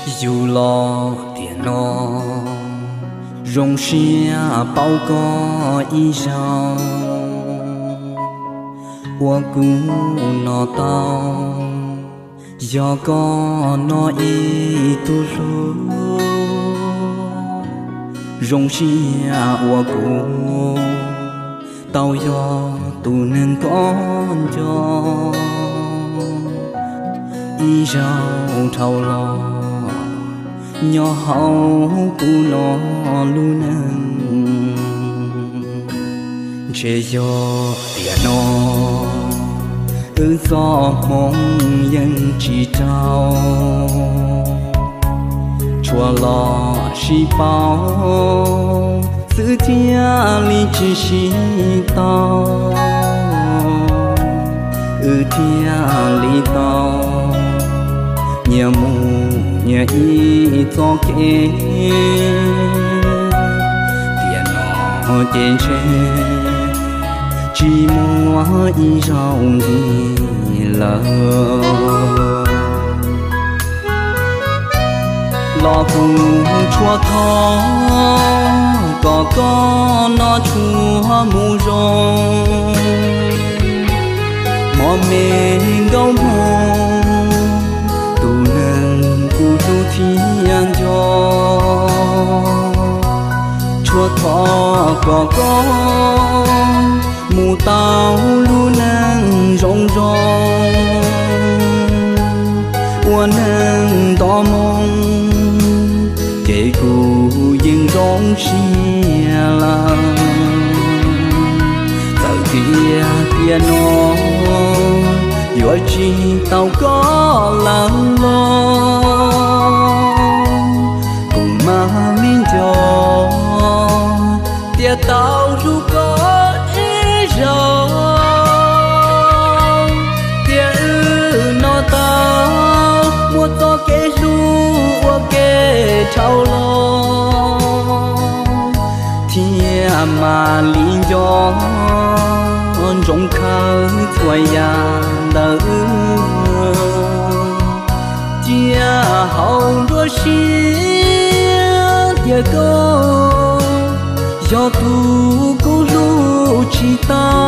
Yug los tiam no, zoo siab paub koj ib zaug, uas kuv no tau yog koj no ib tug hlub. Zoo siab uas kuv tau yog tus neeg koj nco, ib zaug dhau los nyob hauv kuv no lub neej. Ntshe yog tiam no wb txoj hmoov yeej tsis raug, tsuas los sib paub xwb thiaj li tsis sib tau, wb thiaj li tau nyias mus nyias ib txoj kev. Tiam no ces ntshe tsis muaj ib zaug ntxiv lawm. Los kuv tsuas thov kom koj no tsuas mus zoo, hmo me nkauj hmo, tus neeg kuv hlub thiab nco. Tsuas thov kom koj mus tau lub neej zoo zoo, ua neeg nto moo, ces kuv yeej zoo siab lawm. Txawm tias tiam no yuav tsis tau koj lawm los, kuv mam li nco thiab tau hlub koj ib zaug. Tiam wb no tau muaj txoj kev hlub ua ke dhau los, thiab mam li nco ntsoov khawb txhua yam ntawm wb. Cia hauv nruab siab tias koj yog tus kuv hlub tsis tau.